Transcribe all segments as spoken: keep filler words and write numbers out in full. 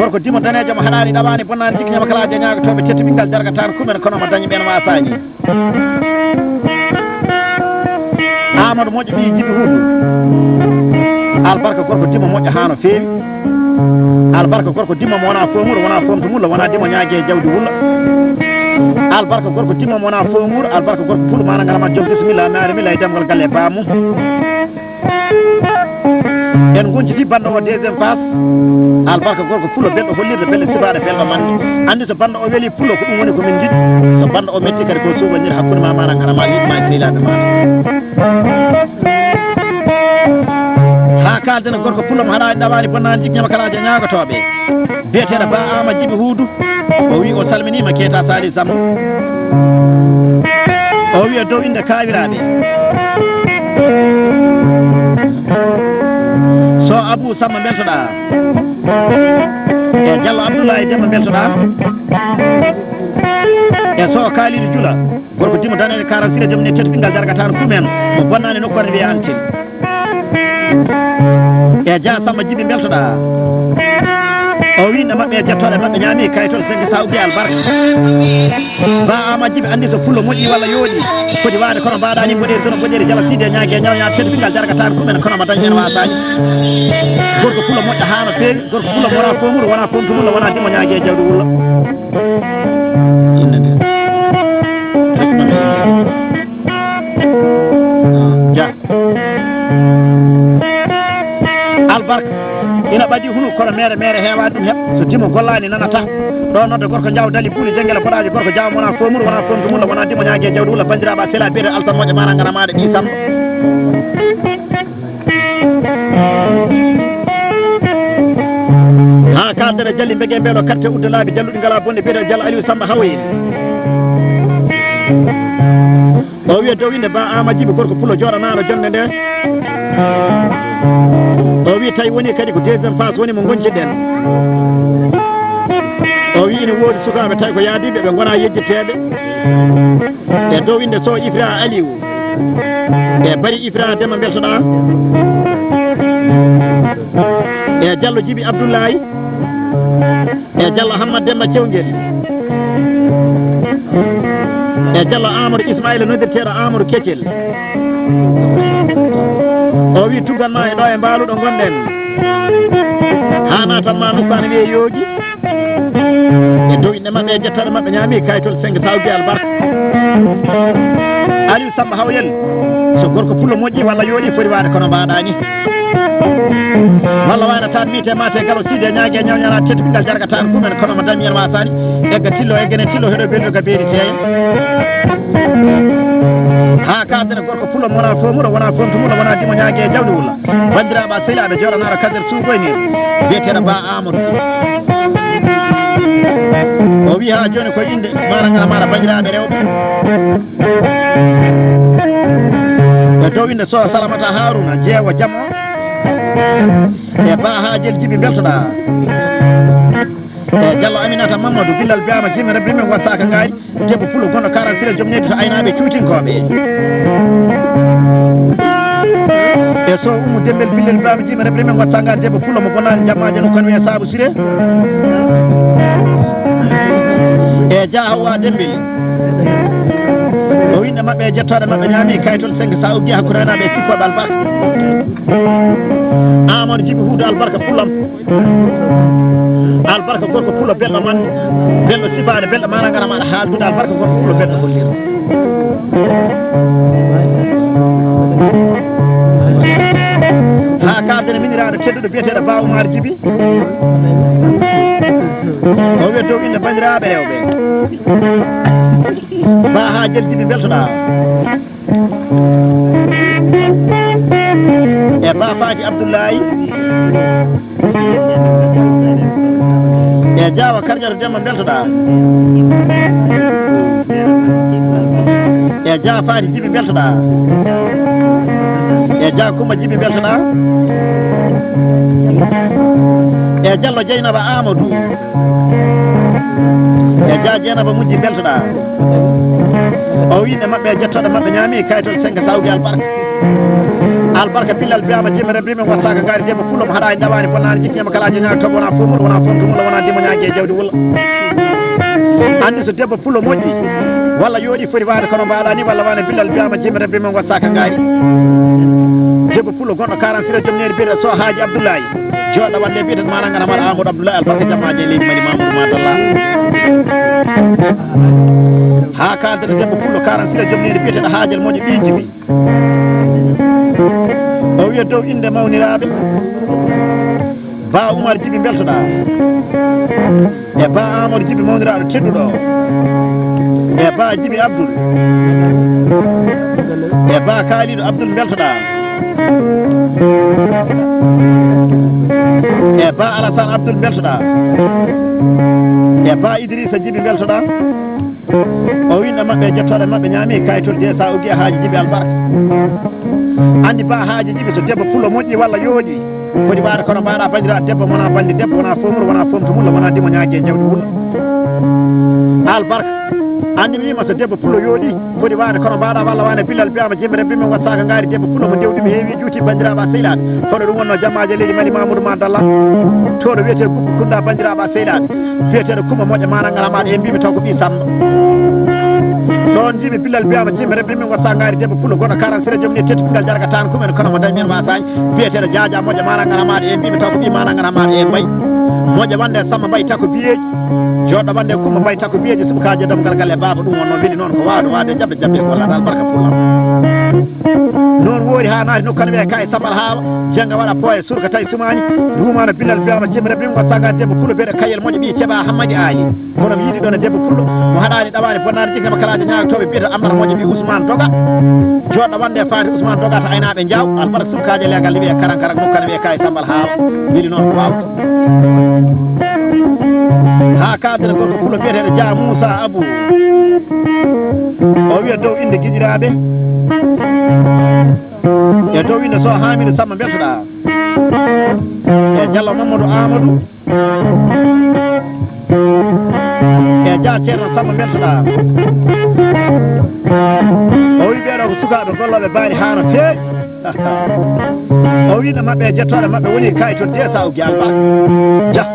Gorko dimo daneejo mo haɗaani ɗaɓaani bonnaani jikki ñama kalaaji e ñaagotooɓe tetti ɓingal jarga taan kumen kono mo dañi ɓeen waasaani. Amadou moƴƴo ɓii jibi huudu. Albarka gorko dimo moƴƴo haa no feewi. Albarka gorko dimo mo wona foomuro, wona foomtu mulla, wona dimo ñaage e jawdi wulla. Albarka gorko dimo mo wona foomuro, albarka gorko pulu mana ngala ma jom bisimilla, maari milla e demgol galle baamu. En gonciti bannda o deuxième phase. Albarka gorko pullo belɗo hollirde belle sibaare belɗo mande. Anndi so bannda o weli pullo ko ɗum woni ko min njiɗi. So bannda o metti kadi ko souvenir hakkunde ma mana ngara ma yiɗ ma e sehilaaɓe ma. Haa kaalden gorko pullo mo haɗaani ɗaɓaani bonnaani jikki ñama kalaaji e ñaagotooɓe. Biyeteeɗo Ba Ama Jibi Huudu. O wi o salminiima keeta Sali Samb. O wi e dow innde kaawiraaɓe. So Abou Samba mbeltoɗaa. E Diallo Abdoulaye Demba mbeltoɗaa. E so Kalidou Jula. Gorko dimo daneejo karan sire joom ne tetu ɓingal jarga tan kumen. Mo bonnaani nokku ene wiya Antin. E Dia Samba Jibi mbeltoɗaa. O wi ne maɓɓe e jettooɗe maɓɓe ñaami kayitol senki sa ubbi albarka. Ba Ama Jibi anndi so pullo moƴƴi walla yooɗi. Foti waade kono mbaɗaani mboɗeeri kono mboɗeeri jala siide ñaage ñaw ñaat tetu ɓingal jarga tan kumen kono ma dañ en waasaani. Gorko pullo moƴƴo haa no feewi. Gorko pullo wona foomuru, wona foomtu mulla, wona dimo ñaage e jawdi wulla. Innde nde. Rek mami. Ja. Albarka. Ina ɓadi hunu kono mere mere heewa ɗum heɓ. So dimo gollaani nanata. Ɗo nodde gorko jaw dali buuli jengele boɗaaji gorko jaw wona foomuru, wona foomtu mulla, wona dimo ñaage e jawdi wulla, banndiraaɓe a sela biyete altan moƴƴo mana ngara maɗa ɗi Samba. Haa kaldere jalli mbege mbeɗo katte udda laabi jalluɗi ngala bonde biyeteeɗo Diallo Aliou Samba Hawoyel. O wiya dow innde Ba Ama Jibi gorko pullo jooɗanaano jonnde nde. O wi tawi woni kadi ko deuxième phase woni mo goncirɗen. O wi ina woodi sukaaɓe tawi ko yaadiiɓe ɓe ngonaa yejjitteeɓe. E dow innde Sow Ifra Aliou. E Bari Ifra Demba mbeltoɗaa. E Diallo Jibi Abdoulaye. E Diallo Hammad Demba Cewngel. E Diallo Amadou Ismaila noddirteeɗo Amadou Keccel. O wi tuggan ma e ɗo e mbaaluɗo ngonɗen. Haa naatan ma nokku ana wiye yoogi. E dow inɗe maɓɓe e jettooɗe maɓɓe ñaami kayitol cinq sa ubbi albarka. Aliou Samba Hawyel, so gorko pullo moƴƴi walla yooɗi foti waade kono mbaɗa ni. Walla wayno tan mite mate galo siide ñaage ñawñana tetu ɓingal jarga tan kumen kono mo dami en wasani. Egga tillo eggene tillo heɗo belɗo ga beeri teya. Ha kadene gorko pullo mo wona fomuro wona fontumuro wona dimo ñaage e jawdi wulla. Bandiraɓe a sehilaaɓe jooɗanaɗo kader suugoy ni biyeteɗo Ba Amadou. O wi ha joni ko inde mara nga mara bandiraɓe rewɓe. E dow inde Sow Salamata Haruna jeewo jamo. E Ba Hajel Jibi beltoɗa. E Diallo Aminata Mamadou Bilal Biama Jimi Rabbi men wattaka ngaari. Debbo pullo gonɗo quarante sira joom neydi to aynaaɓe cuutinkoɓe. E Sow Ummu Dembel Billel Baba Jima Rebri men watta ngar debbo pullo mo bonani jammaje no kon wiya Sabu Sire. E Dia Hawa Dembel. O winde maɓɓe e jettoɗe maɓɓe ñaami kaytol cinq sa ubbi hakkunde aynaaɓe e sikkoɓe albarka. Amadou Jibi Huudo albarka pullam. Albarka gorko pullo belɗo man. Belɗo sibaade belɗo mana ngara maɗa haaldude albarka gorko pullo belɗo hollirde. Ha kadene miniraɗo tedduɗo biyeteɗo Ba Oumar Jibi. O wiya dow inde bandiraɓe rewɓe. Ba Hajel Jibi beltoɗa. E Ba Fati Abdoulaye. E Diawa Kardiata Demba beltoɗa. E Dia Fati Jibi beltoɗa. E Dia Kumba Jibi beltoɗa. E Diallo Dieynaba Amadou. E Dia Dieynaba Mujji beltoɗa. O winde maɓɓe e jettoɗe maɓɓe ñaami kaytol cinq sa ubbi albarka. Albarka Billal Biyama Jimere Bimi wattaka ngaari debbo pullo mo haɗani ɗaɓani bonnaani jikki ñama kala jeñaaki toɓo wona fomul wona fomtu mulla wona dimo ñaagi e jawdi wulla. Anndi so debbo pullo moƴƴi walla yooɗi foti waade kono mbaɗa ni walla wane Billal Biyama Jimere Bimi wattaka ngaari. Debbo pullo gonɗo quarante sira joom neeri biyeɗe so Haaji Abdoulaye. Jooɗo wande biyeteɗo maɗa ngara maɗa Amadou Abdoulaye Albarka jammaji e leydi Mali Mamadou Madalla. Haa kadere debbo pullo quarante sira joom neeri biyeteɗo Haajal moƴƴo ɓiiji ɓi. O wiya dow innde mawniraaɓe. Ba Umar Jibi mbeltoɗaa. E Ba Amadou Jibi mawniraaɗo tedduɗo. E Ba Jibi Abdoul. E Ba Kalidu Abdoul mbeltoɗaa. E Ba Alassane Abdoul mbeltoɗaa. E Ba Idrissa Jibi mbeltoɗaa. O winna maɓɓe e jettooɗe maɓɓe ñaami kayitol de sa ugi e haaji Jibi Albarka. Anndi ba haaji Jibi so debbo pullo moƴƴi walla yooɗi. Foti waade kono mbaɗa bandira debbo wona bandi debbo wona fomur wona fomtu mulla wona dimo ñaagi e jawdi wulla. Albarka. Anndi mi wima so debbo pullo yooɗi. Foti waade kono mbaɗa walla wane Billal Biyama Jimere Bimi wattaka ngaari debbo pullo mo ndewɗi mi heewi juuti bandiraɓe a sehilaaɓe. Kono ɗum wonno jamaaje leydi Mali Mamadou Madalla. Toɗo wiyete Gubbu Kunda bandiraɓe a sehilaaɓe. Biyeteɗo Kumba moƴƴo mana ngara maɗa e mbimi taw ko ɓi Samba. Ɗon jimi Billal Biyama Jimere Bimi wattaka ngaari debbo pullo goɗɗo quarante sira joom ni tetti ɓingal jarga tan kumen kono mo dañi men wasani. Biyeteɗo Jaaja moƴƴo mana ngara maɗa e mbimi taw ko ɓi mana ngara maɗa e mbay. Moƴƴo wande Samba mbay takko biyeji. Joɗɗo wande Kumba mbay takko biyeji subakaji e damgal galle baba ɗum wonno weli noon ko wawde wade jabbe jabbe ko latal barka pullo. Noon woori haa naati nokku kan wiye kay sabal haawa, jannga waɗa pooye surka tawi sumaani, rumana Billal Biyama Jimere Bimi wattaka ngaari debbo pullo biyeɗo Kayel moƴƴo ɓi keɓa Hammadi Aali. Kono mi yiɗi ɗon e debbo pullo, mo haɗani ɗaɓani bonnaani jikka ma kalaaji ñaagotooɓe biyeɗo Ammar moƴƴo ɓi Ousmane Doga. Joɗɗo wande faati Ousmane Doga to aynaaɓe Njaaw, albarka subakaaji e leegal wiye karan karan nokku kan wiye kay sabal haawa, weli noon ko wawde. Haa kadere gorko pullo biyeteɗo Dia Moussa Abou. O wiya dow innde giƴiraaɓe. E dow innde Soh Hamidou Samba mbeltoɗaa. E Diallo Mamadou Amadou. E Dia Ceerno Samba mbeltoɗaa. O wi ɓeeɗo ko sukaaɓe gollooɓe baali haa no feewi. O wiino maɓɓe e jettooɗe maɓɓe woni kayitol de sa o giyal ba. Jah.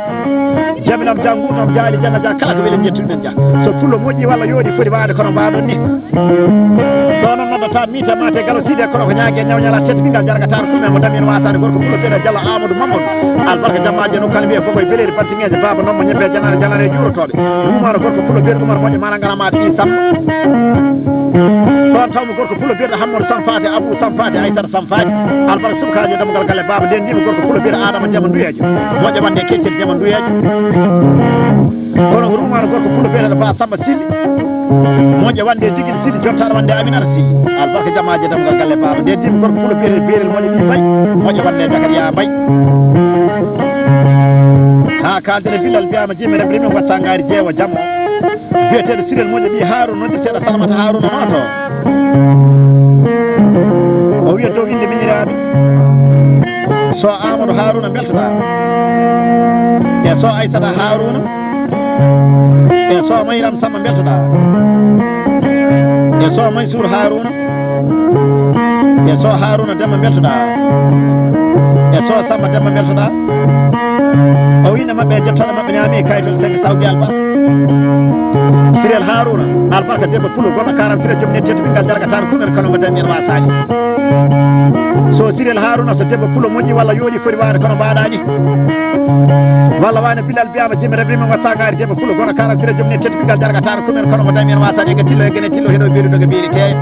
Jamilam ja nguurdam jaali janga ja kala ko welen jettuɗen ja. So pullo moƴƴi walla yooɗi foti waade kono mbaɗon ni. Ɗo noon noddata miite mate galo siide kono ko ñaage ñaw ñala teddugal jarga tar kumen mo damien wasade gorko pullo biyeɗo Diallo Amadou Mamadou. Albarka jammaji no kala mbiye fof koye beleɗe battiŋeje baba noon mo ñebbe janare janare juurotoɓe. Rumano gorko pullo biyeɗo Oumar moƴƴo mana ngara ma ɗi Samba. Ɗon tawmi gorko pullo biyeɗo Hammadu Sam Faati Abou Sam Faati Aysata Sam Faati. Albarka subakaaji e dammugal galle baaba nden ndima gorko pullo biyeɗo Adama Dema Nduyeejo. Moƴƴo wande keccel Dema Nduyeejo. Kono ko rumano gorko pullo biyeɗo Ba Samba Sili. Moƴƴo wande Jigil Sili jottaɗo wande Aminata Sili. Albarka jamaaji e dammugal galle baaba nden ndima gorko pullo biyeɗo Beerel moƴƴo ɗi mbay. Moƴƴo wande Jakariya mbay. Ha kaldere Bilal Biyama Jimere Birmin watta ngaari jeewa jammo. Biyeteeɗo Sirel moƴƴo ɓii Haaruna noddirteeɗo Salamata Haaruna Mato. O wiya dow innde miñiraaɓe. So Amadou Haaruna mbeltoɗaa. E so Aysata Haaruna. E so Mayram Samba mbeltoɗaa. E so Mansour Haaruna. E so Haaruna Demba mbeltoɗaa. E so Samba Demba mbeltoɗaa. O wino maɓɓe e jettooɗo maɓɓe ñaami kayitol senge sawdi albarka. Sirel Haaruna, albarka debbo pullo gonɗo quarante sira joom ne teddu ɓingal jarga tan kumen kano mo dañi en wasani. So Sirel Haaruna so debbo pullo moƴƴi walla yooɗi foti waade kono mbaɗa ni. Walla wano Bilal Biyama Jimere Bima watta ngaari debbo pullo gonɗo quarante sira joom ne teddu ɓingal jarga tan kumen kano mo dañi en wasani e ga tillo e gene tillo heɗo biiru doga biiri teya.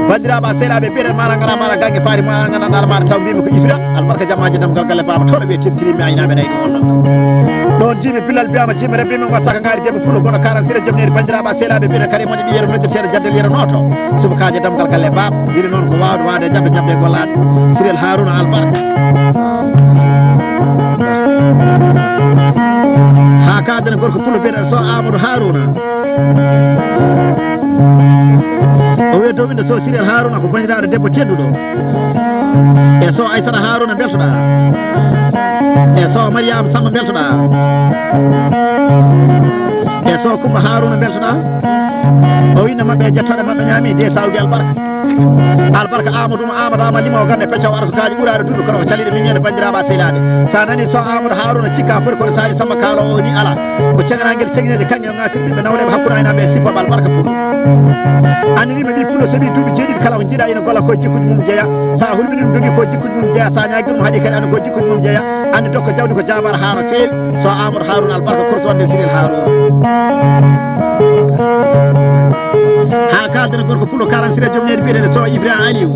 Banndiraaɓe a seeɗaaɓe biyeɗen maɗa ngara maɗa gange faari maɗa ngana dal maɗa taw mbimi ko ifira albarka jamaaji damgal galle baba toɗo ɓe tibtirimi aynaaɓe ɗay ɗo on ɗon jimi Bilal Biyama Jimere Bima watta ka ngaari debbo pullo gonɗo quarante sira joom neri banndiraaɓe a seeɗaaɓe biyeɗen kadi moƴƴo ɓiyero noddirteeɗo jaddel yero noto subakaaji damgal galle baba wili noon ko wawde wade jabbe jabbe gollaɗe Sirel Haruna albarka ha kadene gorko pullo biyeɗen so Amadou Haruna O wiya dow innde so Sirel Haruna ko banndiraaɗo debbo tedduɗo. E so Aysata Haruna mbeltoɗaa. E so Mariama Samba mbeltoɗaa. E so Kumba Haruna mbeltoɗaa. O winno maɓɓe e jettooɗe maɓɓe ñaami de sawdi albarka. Albarka Amadou mo Amadou Ama limo gande pecca o arata kaaji ɓuraade duɗo kono ko caliɗo min ñande banndiraaɓe a sehilaaɓe. Sa nani so Amadou Haruna cikka foti kono sali Samba Kaalo o ni ala. Ko ceŋrangel ceŋneede kaŋŋe o ŋaasiri ɓiɓɓe nawleeɓe hakkunde aynaaɓe e sippabal barka Fuuta. Anndi ni ɓe mbi Fuuta so ɓi duuɓi jeeɗiɗi kala ko jiiɗa ina golla ko jikkuji mum jeeya. Sa hulɓinii ɗum jogii ko jikkuji mum jeeya. Sa ñaagii ɗum haɗi kadi anda ko jikkuji mum jeeya. Anndi dokka jawdi ko jaabaara haa no feewi. So Amadou Haruna Albarka korto wonde Sirel Haruna. Haa kaalden gorko Pulo kalan Siré Joom Needi biyeteeɗo Sow Ibrahima Aliou.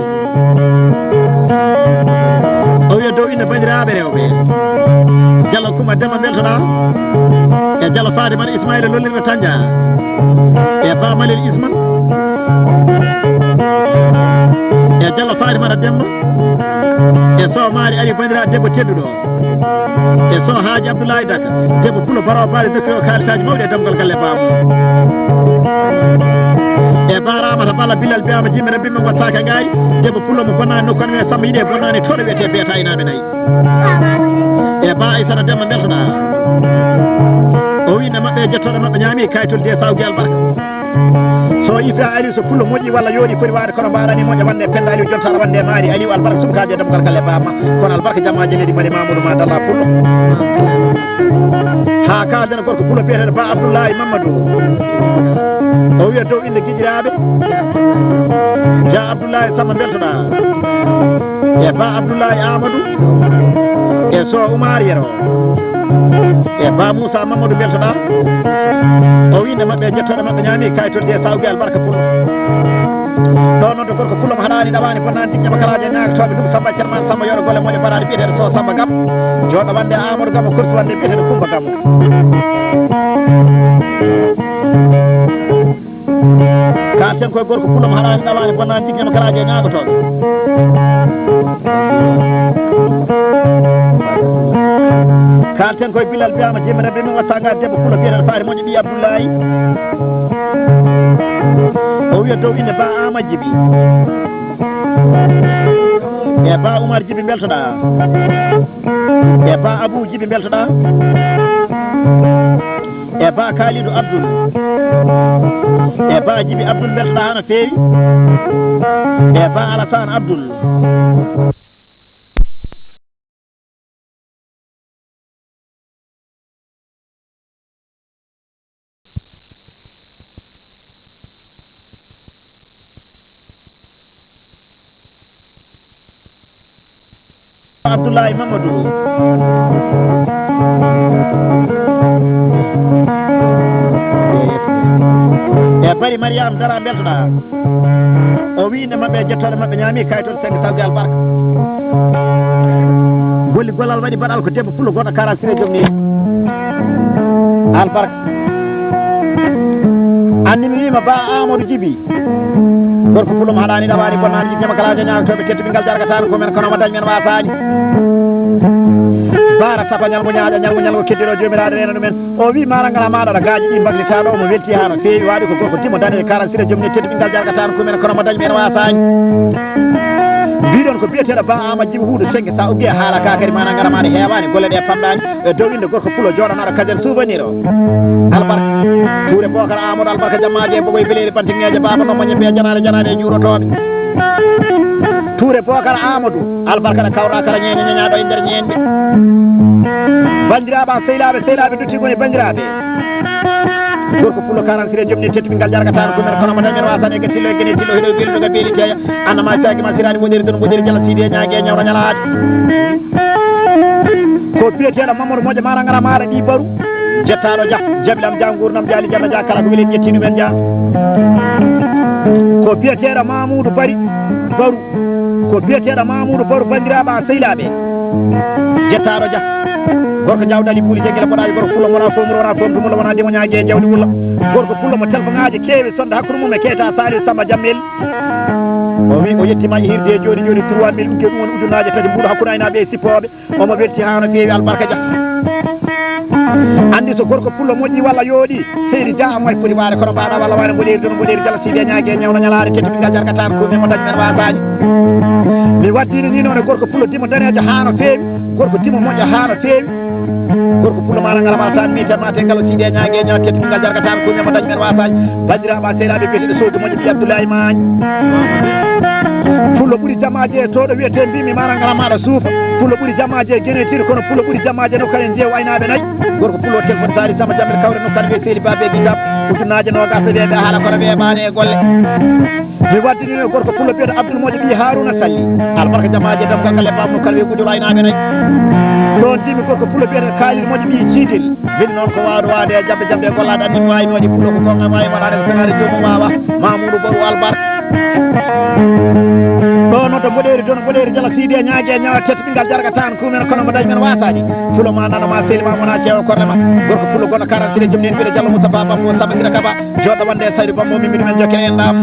O wiya dow innde banndiraaɓe rewɓe. Jallo Kuma Demba mbeltoɗaa. E Jallo Faade Mara Ismaila lollirɗo Tanja. E Ba Malel Isma. E Jallo Faade Mara Demba. E Sow Maari Aliou banndiraaɗo debbo tedduɗo. E Sow Haaji Abdoulaye Daka, debbo Pulo Baro Baali, dokki o kaalisaaji mawɗi e damgal galle Baamu. E Ba Ramata Balla Bilal Biama Jimmi Rabbi mo wattaaka ngaari, debbo Pulo mo bonnaani nokku men Samba Yiɗi e bonnaani toɗo wiyetee Beeta Inaaɓe Nayi. E Ba Aysata Demba mbeltoɗaa. O wi nde maɓɓe e jettooɗe maɓɓe ñaami kayitol de sawgi albarka. So Ibrahima Aliou so Pulo moƴƴi walla yooɗi foti waade kono mbaɗani moƴƴa wonde Penda Aliou jonta aɗa wonde maari Aliou albarka sumkaaji e damgal galle Baba ma kono albarka jamaaji leydi mari Mamadou ma dalla Pulo. Haa kaalden gorko Pulo biyeteeɗo Ba Abdoulaye Mamadou. O wiya dow innde giƴiraaɓe. Ja Abdoulaye Samba mbeltoɗaa. E Ba Abdoulaye Amadou. E Sow Oumar Yero. E Ba Moussa Mamadou mbeltoɗaa. O wi nde maɓɓe e jettooɗe maɓɓe ñaami kayitol de sawgi albarka Pulo. Ɗo noon to gorko Pulo mo haɗaani ɗawaani bonnaani ɗiɗi ñamakalaaji e ñaagotooɓe ɗum Samba Cermaan Samba yoɗo golle moƴƴe mbaɗaani biyeteeɗo Sow Samba Gam. Jooɗo wonde Amadou Gam o korsi wonde biyeteeɗo Kumba Gam. Kaalten koye gorko Pulo mo haɗaani ɗawaani bonnaani ɗiɗi ñamakalaaji e ñaagotooɓe. Kaalten koye Bilal Biama Jimmi Rabbi mum wattanga debbo Pulo biyeteeɗo Faari Moƴƴo ɓii Abdoulaye. O wiya dow innde Ba Ama Jibi. E Ba Oumar Jibi mbeltoɗaa. E Ba Abou Jibi mbeltoɗaa. E Ba Kalidou Abdoul. E Ba Jibi Abdoul mbeltoɗaa haa no feewi. E Ba Alassane Abdoul. Abdoulaye Mamadou. E Bari Mariam Dara mbeltoɗaa. O wi nde maɓɓe e jettooɗe maɓɓe ñaami kayitol senngo sawdi albarka. Golli gollal waɗi baɗal ko debbo Pulo goɗɗo kara Siré Joom ni. Albarka. Anndi mi wiima Ba Amadou Jibi. Gorko Pulo mo haɗaani ɗawaani bonnaani ɗiɗi ñamakalaaji e ñaagotooɓe tedduɓe ngal jargataano ko men kono mo dañ men waasaani. Baara sapa ñalngu ñaaƴa ñalngu ñalngu keddiro joomiraaɗo reena ɗumen. O wi maara ngala maaɗa aɗa gaaji ɗi mbaglitaɗo omo welti haa no feewi waɗi ko gorko timo dane e karansire joom ne tedduɓe ngal jargataano kumen kono mo dañ men waasaani. Mbiɗon ko biyeteeɗo Ba Ama Jibi Huuɗo Sennge sa uggi e haala ka kadi maana ngara maɗa heewaani golle ɗe pamɗaani e dow innde gorko Pulo jooɗanaɗo kasen souvenir o. Albarka. Tuure Bokar Amadou Albarka jammaaji e bogoye beleeri bantinŋeeje baaba nommo ñebbe e janaale janaale e juurotooɓe. Tuure Bokar Amadou Albarka ɗo kawra kala ñeeñe ñeñaaɗo e nder ñeeñɓe. Banndiraaɓe am sehilaaɓe sehilaaɓe duttigo e banndiraaɓe. Gorko Pulo karansire joom ne tedduɓe ngal jargataano ɗumen kono mo dañen waasane ga tillo e gene tillo hiɗo belɗo ga beeli teya. Annama saagi ma siraani woɗeri don woɗeri jala siidi e ñaage e ñawra ñalaade. Ko biyeteeɗo Mamadou Moƴƴo Mara Ngara Mara ɗi baru. Jettaaɗo Jah, jaɓilam Jah nguurndam jaali jalla Jah kala ko weli ƴetti ɗumen Jah. Ko biyeteeɗo Mamoudou Bari Baru, ko biyeteeɗo Mamoudou Baru banndiraaɓe an sehilaaɓe. Jettaaɗo Jah, gorko jawdali buuli jegele mboɗaaji gorko Pulo wona fomru wona fomru mulla wona dimo ñaage e jawdi wulla. Gorko Pulo mo telfoŋaaji keewi sonde hakkunde mum e keyta Saliou Samba Jammel. O wi o yettima e hirde e jooni jooni trois mille ɗum ke ɗum woni ujunnaaje tati mbuuɗo hakkunde aynaaɓe e sippooɓe. Omo welti haa no feewi albarka Jah. Anndi so gorko Pulo moƴƴi walla yooɗi, seydi Jah am way foti waade kono mbaɗa walla waade mboɗeeri toon mboɗeeri jala siide ñaage e ñawna ñalaare tedduɓe ngal jargataano ɗum e mo dañ men waasaani. Mi waddini ni noon e gorko Pulo dimo daneejo haa no feewi, gorko dimo moƴƴo haa no feewi. Gorko Pulo ma Ngal ma tan mi jamate ngal o siide ñaage ñaw teddugal jarga tan ko ñama dañ men wasaji. Bandiraɓe seeɗaɓe biyeteɗo sowdi moƴƴo ɓi Abdoulaye Magne. Pullo ɓuuri jamaje e toɗo wiyete mbimi mara ngal maɗa suufa. Pullo ɓuuri jamaje e genetiri kono pullo ɓuuri jamaje no kalen jeew aynaɓe nayi. Gorko pullo telefon sari sama jamel kawre no kadi wiye seeli babe bisab. Ujunaje nogas e weeɓe haala kono weeɓani e golle. Mi waddinino gorko pullo biyeɗo Abdoul Moƴƴo ɓi Haruna Salli. Albarka jamaje dam gangal e bamno kala we gudol aynaɓe nayi. Ɗon timi gorko pullo biyeɗo Kalil Moƴƴo ɓi Ciidel. Min noon ko wawde wade e jabbe jabbe e gollaɗe anni wawi noɗi pullo ko gonga wawi waɗade ko fenaade jomum wawa. Mamoudou Boru Albar. Ɗo noon to Boɗeeri toon Boɗeeri jala siide ñaage ñawa teti ɓingal jarga tan kumen kono mo dañ men wasaji. Pullo ma nano ma seli ma wona ceewa korre ma. Gorko pullo goɗɗo quarante sire jom nin mbiɗa Jallo Moustapha Bambo Samba Sira Kaba. Joɗɗo wonde e Saydu Bammo min mbiɗo men jokkere en ɗam.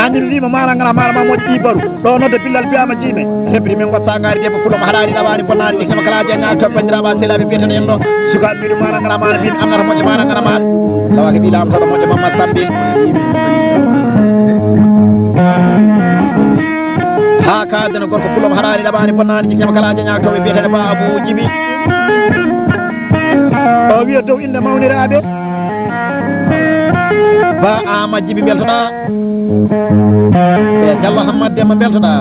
Andirɗima mara ngara mara ma moƴƴi baru. Ɗo nodde billal biyama jime. Heɓri min watta ngari debbo pullo mo haɗani ɗawani bonnani ɗi kema kala janna to bandiraɓa selaɓe biyeteɗo en ɗo. Sukaɓe mbiɗo mara ngara mara min annata moƴƴo mara ngara mara. Tawake ɓi lamtoɗo moƴƴo Mamma Sambi. Ha kadana gorko pullo mo haɗani ɗawani bonnani ɗi kema kala janna to ɓe biyeteɗo ba Abou Djibi. O wiya dow inde mawniraaɓe. Ba Aama Jibi mbeltoɗa. E Jallo Hammad Demba mbeltoɗa.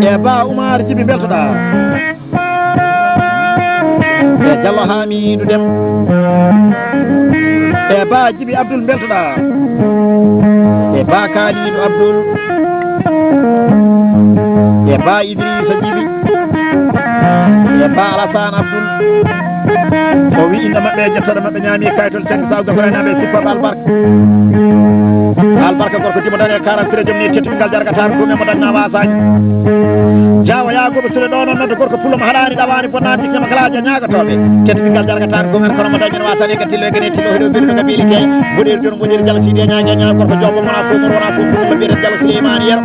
E Ba Umar Jibi mbeltoɗa. E Jallo Hamidu Dem. E Ba Jibi Abdul mbeltoɗa. E Ba Kalidu Abdul. E Ba Idrissa Djiby. E Ba Alassane Abdoul. O wi inde maɓɓe e jettoɗe maɓɓe ñaami kayitol cinq cent de korenaɓe sippoɓe albarka. Albarka gorko dimo dane quarante sire jom ni tettugal jargata ko men mo dañna wasaji. Jawa yagoɓe sule ɗo noon nodde gorko pullo mo haɗani ɗawani bonnani tema kalaji e ñagotoɓe. Tettugal jargata ko men kono mo dañen wasani ka tillo e gene tillo heɗo birno ka bili ke. Mboɗeeri joni mboɗeeri Jalo Siidi e ñaaña ñaaña gorko joobo mona fof mboɗo wona fof mboɗo mbiyata Jalo Suleymaani Yero.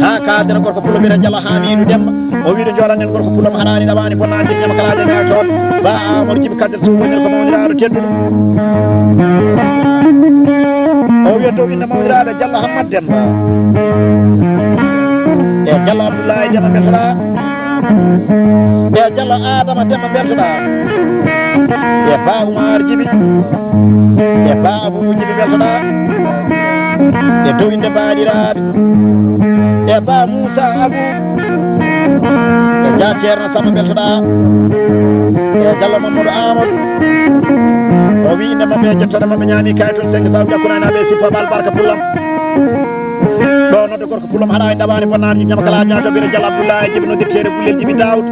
Ha kadana gorko pullo mbiyata Jalo Hamidu Demba. O wiɗo jooɗanen gorko pullo mo haɗani ɗaɓani bonnani jama kala de ngal toon. Ba Amadou Jibi Kadir Sow woni ko mawniraaɗo tedduɗo. O wiya dow inde mawniraaɗo Jallo Hammad Demba. E Jallo Abdoulaye Demba mbeltoɗa. E Jallo Adama Demba mbeltoɗa. E Ba Oumar Jibi. E Ba Abou Jibi mbeltoɗa. E dow inde baɗiraaɓe. E Ba Moussa Abou. E Dia Ceerno Samba mbeltoɗa. E Jallo Mamadou Amadou. O wi inde maɓɓe e jettoɗe maɓɓe ñaami kayitol sengde saw jakkunani aɓe sippo bal barka pullam. Ɗo nodde gorko pullam haɗa e dawani bonnani ñama kala ñaato bire Jallo Abdoulaye Jibi noddirteɗo Bullel Jibi Daoud.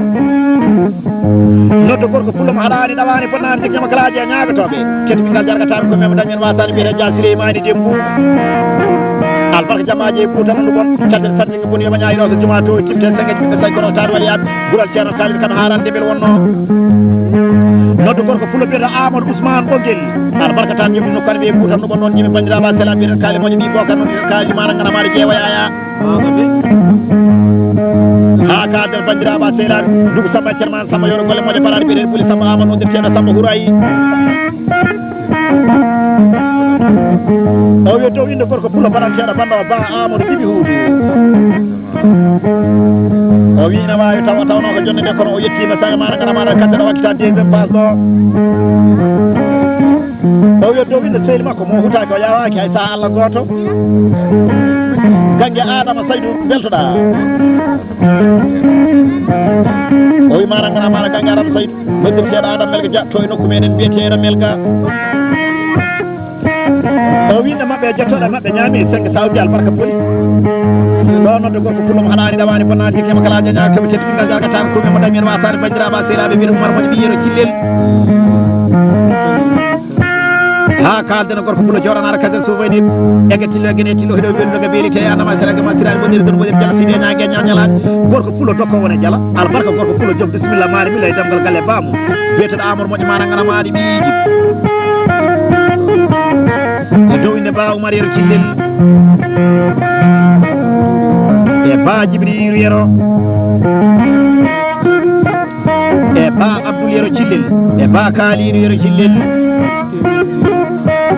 Nodde gorko pullam haɗani dawani bonnani jik ñama kala je ñaagotoɓe. Kedi ɓingal jargataɓe ko mema dañen wasani bire Dia Souleymani Dembou. Albarka jamaji e Fouta nandu bon. Cadden sanni Woni o mañayi ɗo so juma to timten senge ɓe tawi kono tan wali yaɓe. Ɓural ceerno Kalil kam haran debel wonno. Noddu gorko pullo biyeɗo Amadou Ousmane Ɓogel. Albarka tan yimɓe nokku aɗa ɓe Fouta no ɓonnon yimɓe bandiraɓa sela mbiɗen Kali moƴo ɓi Bokar no mbiɗen Kali mara ngana mari jeewa yaya. Ha ka nder bandiraɓa sela ndugu Samba Cerman Samba yoro golle moƴƴe baraɗe mbiɗen ɓuli Samba Amadou on nder ceerno Samba Hurayi. O wiya dow inde gorko pullo baɗanteɗo banndo o Ba Amadou Jibi Huudu. O wi ina waawi tawa tawnoo ko jonde nde kono o yettiima saga maɗa ngara maɗa kaddata wakkita deuxième phase ɗo. O wiya dow inde sehil makko mo hutaaki o yawaaki hay saha Allah gooto. Gange Adama Saydu mbeltoɗa. O wi maɗa ngara maɗa gange Adama Saydu. Noddirteɗo Adama Melga Dia to e nokku meɗen mbiyeteɗo Melga. O winde maɓɓe e jettoɗe maɓɓe ñaami sengge sawdi albarka boni. Ɗo nodde gorko pullo mo haɗani ɗawani bonnani kema kala jaña kemi teti ɓingal jargata ko men mo dañen wasani bandiraɓa selaɓe mbiɗa Umar moƴo ɓiyero Cillel. Ha kaldena gorko pullo joɗanara kasen souvenir. Ege tillo gene tillo heɗo welnuga beeli te anama sera gama sirani bonir don bonir jala sidi ñage ñañala. Gorko pullo dokko wona jala. Albarka gorko pullo joom bisimilla mari mi lay damgal galle bamu. Biyeteɗo Amadou moƴƴo mana ngana maɗi ɓiiji. E dow inde Ba Oumar Yero Cillel. E Ba Jibrilu Yero. E Ba Abdoul Yero Cillel. E Ba Kalidu Yero Cillel.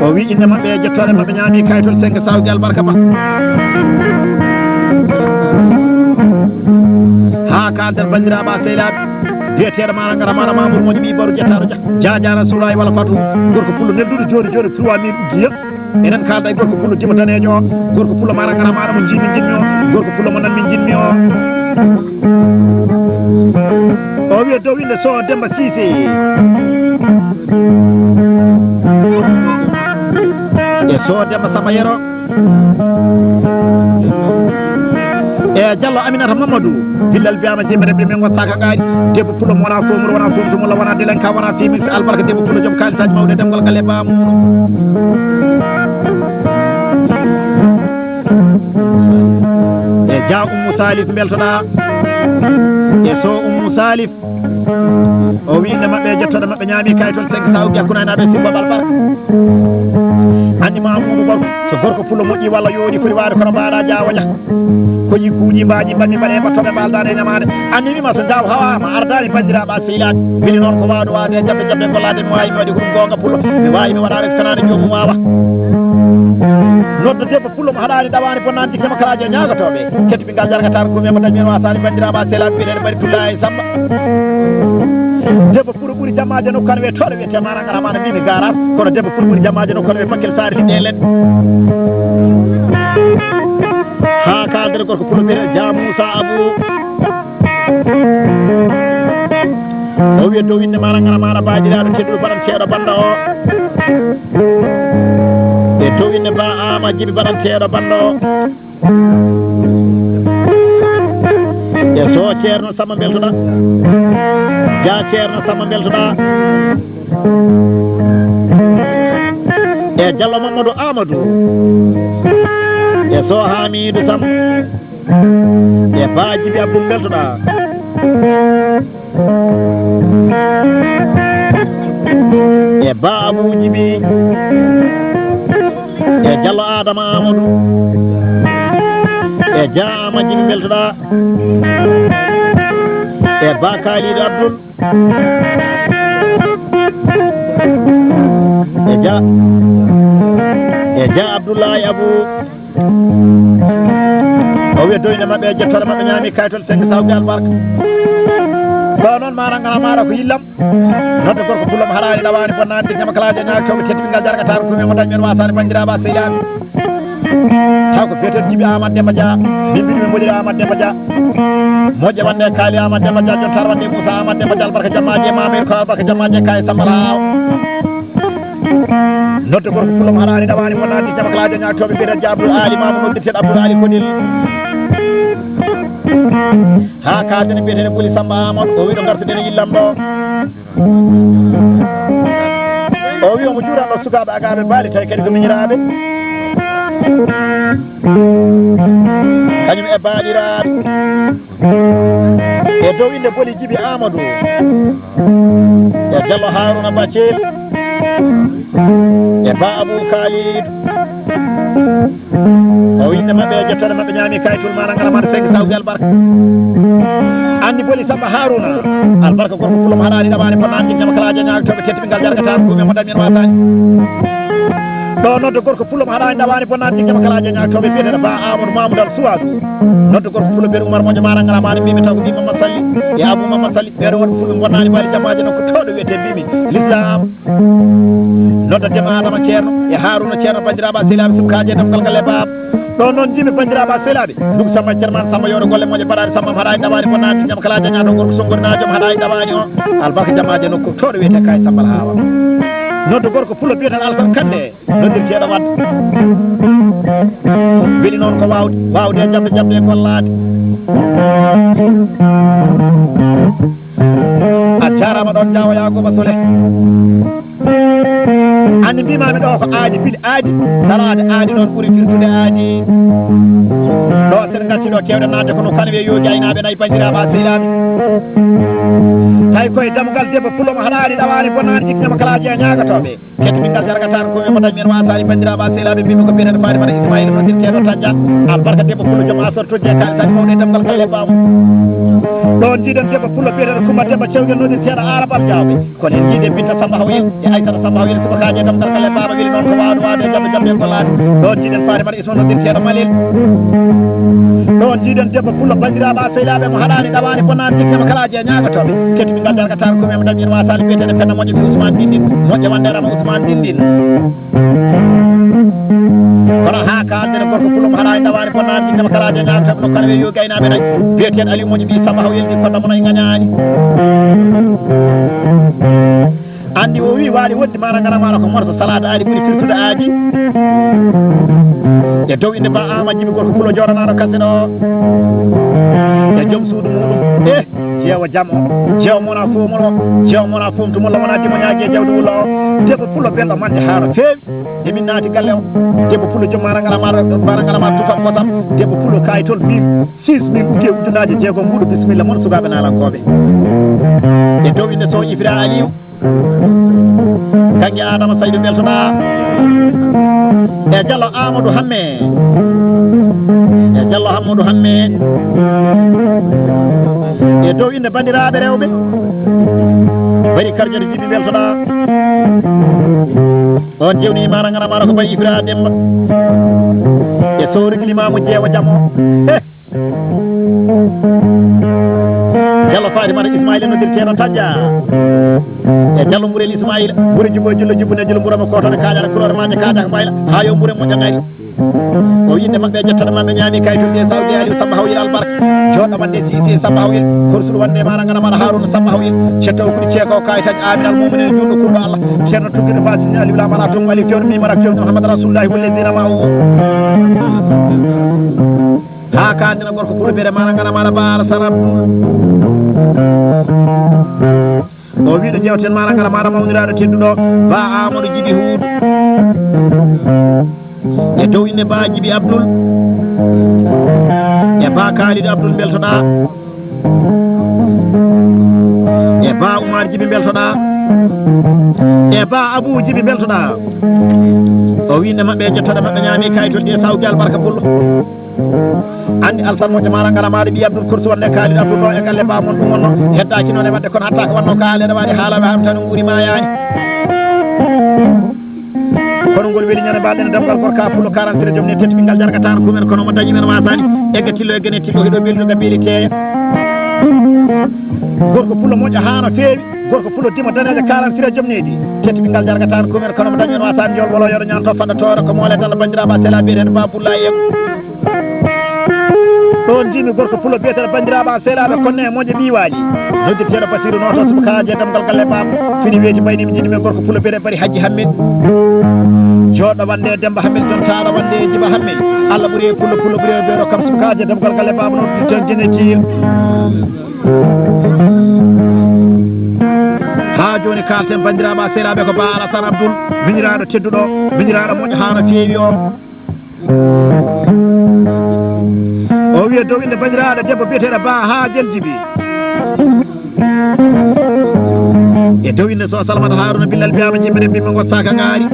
O wi innde maɓɓe e jettoore maɓɓe, ñaami kaytol sengge sawge albarka ba. Haa kaalden banndiraaɓe sehlaaɓe, biyeteeɗo Maara Ngara Maara Mamour Moƴi ɓii Baru Jettaaɗo Dia. Jaajaara Suraay walla Fatu, gorko pullo nelduɗo jooni jooni trois mille ujiya. Enen kaalda e gorko pullo jimo daneejo o, gorko pullo Maara Ngara Maara mo njiimi njiɗmi o, gorko pullo mo nanmi njiɗmi o. O wiya dow innde Soho Demba Siise. E Soho Demba Samba Yero. E Jallo Aminata Mamadou. Billal biyama jimere ɓe min gottaka gaari. Debbo pullo mo wona fomuro, wona fomtumola, wona delenka, wona fimix albarka. Debbo pullo joom kalisaji mawɗe, demgal galle baamu. E Dia Oumou Salif beltoɗa. E Soho Oumou Salif. O wi innde maɓɓe e jettoɗe maɓɓe, ñaami kaytol cinq cent uji hakkunde aynaaɓe Simba Balbar. Anndi ma muuɗu gorko, so gorko pullo moƴƴi walla yooɗi, foti waade kono mbaɗa jaawo jah. Ko yi kuuji mbaaji mbaɗmi mbaɗe mbattoɓe mbaaldaade e ñamaade. Anndi wima so jaawo hawaama ardaani banndiraaɓe sehlaaɓe. Weli noon ko waawde waawde e jaɓɓe jaɓɓe gollaade mi waawi mi waɗi ko ɗum goonga pullo. Mi waawi mi waɗaade ko kanaade joomum waawa. Nodda debbo pullo mo haɗaani ɗawaani bonnaani jikkama kalaaji e ñaagotooɓe. Keddi ɓingal jargataako ko men mo dañi men wasaani banndiraaɓe sehlaaɓe mbiɗen mbaɗi Tullaay Samba. Debbo pullo ɓuri jammaaje nokku kan wiyetooɗo wiyetee Maara Ngara Maara mbimi gaaraat. Kono debbo pullo ɓuri jammaaje nokku kan wiyetee Bakkel Saari Liɗɗe Leɗɗe. Haa kaaldere gorko pullo mbiyetee Dia Moussa Abou. O wiya dow innde Maara Ngara Maara baajiraaɗo tedduɗo baɗanteeɗo bannda o. E dow innde Ba Ama Jibi baɗanteeɗo bannda o. E Soho Ceerno Samba beltoɗa. Dia Ceerno Samba beltoɗa. E Jallo Mamadou Amadou. E Soho Hamidou Samba. E Ba Jibi Abdou beltoɗa. E Ba Abou Jibi. E Jallo Adama Amadou. E Dia Ama Jibi beltoɗa. E Ba Kalidou Abdoul. E Dia, e Dia Abdoulaye Abou. O wiya doyde maɓɓe e jettoore maɓɓe ñaami kaytol cinq cent uji albarka. Ɗo noon Maara Ngara Maara ko yillam. Nodda gorko pullo mo haɗaani ɗawaani bonnaani dignama kalaaji e ñaagotooɓe tedduɓe ngal jargataako ɗum e mo dañi men wasaade banndiraaɓe sehlaaɓe. Taw ko biyeteeɗo Jibi Amadou Demba Dia. Min mbiɗo mi mboɗiri Amadou Demba Dia. Moƴƴa wonde e kaali Amadou Demba Dia, jontaar wonde e Moussa Amadou Demba Dia, albarka jammaaji e Mamir ko albarka jammaaji e kaye Samba Lahaw. Nodda gorko pullo mo haɗaani ɗawaani mo naati jama kalaajo ñaagotooɓe biyeteeɗo Abdoul Ali Mamadou noddirteeɗo Abdoul Ali Kodil. Haa kaadene biyeteeɗo Boli Samba Amadou o wiɗo ngartuɗen e yillam ɗo. O wi omo juuranɗo sukaaɓe agaaɓe baali tawi kadi ko miñiraaɓe. Kañum e baaɗiraaɓe. E dow innde Boli Jibi Amadou. E Jallo Haruna Baccel. E Ba Abou Kalidou. O innde maɓɓe e jettere maɓɓe ñaami kaytul mana ngala mata cinq cent uji albarka. Anndi Boli Samba Haruna. Albarka gorko pullo mo haɗaani ɗawaani bonnaani ɗiggama kalaaji e ñaagotooɓe tedduɓe ngal jargataako ɗum e mo dañi en wasaani. Ɗo nodda gorko pullo mo haɗaani ɗawaani bonnaani ɗiggama kalaaji e ñaagotooɓe biyeteeɗo Ba Amadou Mamoudou Al Suwaadu. Nodda gorko pullo biyeteeɗo Oumar Moƴo Mara ngala mani mbimi taw ko mbimi Mamadou Sall. E Abou Mamadou Sall. Ɓeeɗo woni fulɓe bonnaani mbaali jammaaji nokku towɗo wiyetee mbimi l'islam. Nodda Deme Adama Ceerno e Haruna Ceerno banndiraaɓe sehilaaɓe suɓkaaji e ɗemngal ngal e baaba. Ɗo noon njimi banndiraaɓe sehilaaɓe. Ɗum Samba Cerman Samba yooɗo golle moƴƴe mbaɗaani Samba mo haɗaani ɗawaani bonnaani jammaaji kalaaji e ñaagotooɓe gorko sonngori naajo mo haɗaani ɗawaani o. Albarka jammaaji e nokku towɗo wiyetee kaye Samba Lahawa. Nodda gorko pullo biyeteeɗo Alassane Kande. Noddirteeɗo Wad. Weli noon ko waawde, waawde e jaɓde jaɓde e gollaade. A jaaraama ɗoon Jaawo Yaakuuba Sule. Anndi mbiimaami ɗo ko aadi pili aadi, daraade aadi noon ɓuri firtude aadi. Ɗo sen ngarti ɗo keewɗen naatde kono kala wiye yooji aynaaɓe nayi banndiraaɓe sehilaaɓe. Tawi koye dammugal debbo pullo mo haɗaani ɗawaani bonnaani jikkama kalaaji e ñaagotooɓe. Kadi min ngal jargataako ko ɓe mbaɗa men wasaani banndiraaɓe sehilaaɓe mbimi ko biyeteeɗo Fatimata Ismaïla noddirteeɗo Tadja. Albarka debbo pullo joom asor to jeegal tan mawɗo e ɗemngal galle baamu. Ɗon jiiɗen debbo pullo biyeteeɗo Kumba Demba Cewgel noddirteeɗo Aarabal Jawɓe. Kono en jiiɗe Binta Samba Hawyel e Aysata Samba Hawyel subakaaji e damgal kala e baaba weli noon ko waawno waawde e jannde jannde e gollaade. Ɗon jiiɗen Fatimata Isma noddirteeɗo Malel. Ɗon jiiɗen debbo pullo banndiraaɓe a sehlaaɓe mo haɗaani ɗawaani bonnaani jikkama kalaaji e ñaagotooɓe. Kettumi ngal darga taan kumema dañi en wasaali biyeteeɗo Penna moƴƴo ɓii Ousmane Dindin. Moƴƴo wande Rama Ousmane Dindin. Kono haa kaalden gorko pullo mo haɗaani ɗawaani bonnaani jikkama kalaaji e ñaagotooɓe no kala ɓe yo gaynaaɓe nayi. Biyeteeɗo Aliou moƴƴo ɓii Samba Hawyel ɗi kodda mo nayi ngañaani. Anndi o wii waali woɗɗi maana ngara maana ko morso salaade aadi ɓuri firtude aadi. E dow innde ba ama jibi gorko pullo jooɗanaano kasde ɗo. E joom suudu muɗum. E jeewo jam o. Jeewo mona fof muɗo. Jeewo mona fof tumulla wona dimo ñaagi e jawdi wulla o. Debbo pullo belɗo mande haaro feewi. Emin naati galle o. Debbo pullo joom maana ngara maana, maana ngara maana tufam kosam. Debbo pullo kaayitol mille, six mille ukkee ujunnaaje jeegom mbuuɗo bisimilla mon sukaaɓe naalankooɓe. E dow innde Sow Ifra Aliou. Kanŋe Adama Saydu beltoɗaa. E Jallo Amadou Hamme. E Jallo Amadou Hamme. E dow innde banndiraaɓe rewɓe. Bari Karjata Jibi beltoɗaa. On jewni maana ngara maana ko Bari Ibra Demba. E Sowri Limaamu Jeewo Jam o. Eh. Jallo Fatimata Ismaila noddirteeɗo Tajja. E Jallo Mburel Ismaila. Mbure jubbo e jullo jubbo ne jullo mburo mo kotone kaƴata kurore maña kaƴata ko mbayla. Ha yo mbure moƴƴa ngayla. O yinde maɓɓe e jottata maɓɓe ñaami kayituji e sawdi Aliou Samba Hawyel albarka. Joɗɗo wande Sisi Samba Hawyel. Korsul wande maɗa ngana maɗa Haruna Samba Hawyel. Cetto o kuɗi ceeko o kayitaji Aminal Muminen juɗɗo kurɗo Allah. Ceerno Tuggirɗo Fasin Aliou Lamana Tum Aliou Cewno Mimara Cewno Mouhammad Rasulullahi wallezina ma o. Ha kandina gorko pullo bere mana ngana mana ba Alassane Abdou. O wiɗo jewten mana ngana mana mawniraɗo tedduɗo ba Amadou Jibi Huudu. E dow inde ba Jibi Abdoul. E ba Kalidou Abdoul beltoɗa. E ba Oumar Jibi beltoɗa. E ba Abou Jibi beltoɗa. O winde maɓɓe e jottode maɓɓe ñaami kayitol ɗi e sawdi albarka pullo. Anndi Alsan moƴƴo maɗa ngara maɗa ɓi Abdoul Koursi wonde kaalid Abdoul ɗo e galle ba mon ɗum wonno heddaki noon e waɗde kono hatta ko wonno kaaleɗo waɗi haalaɓe hamtani nguuri ma yaani. Kono ngol weli ñande mbaɗen damgal gorka pullo quarante joom ne tetti ɓingal jarga tan kumen kono mo dañi men wasani egga tillo egga ne tillo hiɗo belɗo ga beeli teya. Gorko pullo moƴƴo hano feewi. Gorko pullo dimo danejo quarante sira joom nedi. Tetti ɓingal jarga tan kumen kono mo dañi men wasani jol wolo yoɗo ñanto fanda tooro ko mole dalla bandiraɓa sela biyeteɗo babullahi em. Ɗon jimi gorko pullo biyeteɗo bandiraɓa selaɓe konne e moƴƴo ɓiwaji. Noddirteɗo Basiru noto subaka je damgal galle baba fini weji mbayni mi jiɗi men gorko pullo biyeteɗo bari hajji hammin. Joɗɗo wande Demba Hammet jontaɗo wande Jiba Hammet. Allah ɓuri e pullo pullo ɓuri e beɗo kam subaka je damgal galle baba noddirteɗo jene jiya. Ha joni kalten bandiraɓa selaɓe ko ba Alassane Abdoul miñiraɗo tedduɗo miñiraɗo moƴƴo hano feewi o. O wiya dow inde bandiraɗo debbo biyeteɗo ba ha jel jibi. E dow inde so Salmata Haruna Billal biyama jimmere mbimmi gossaka ngaari.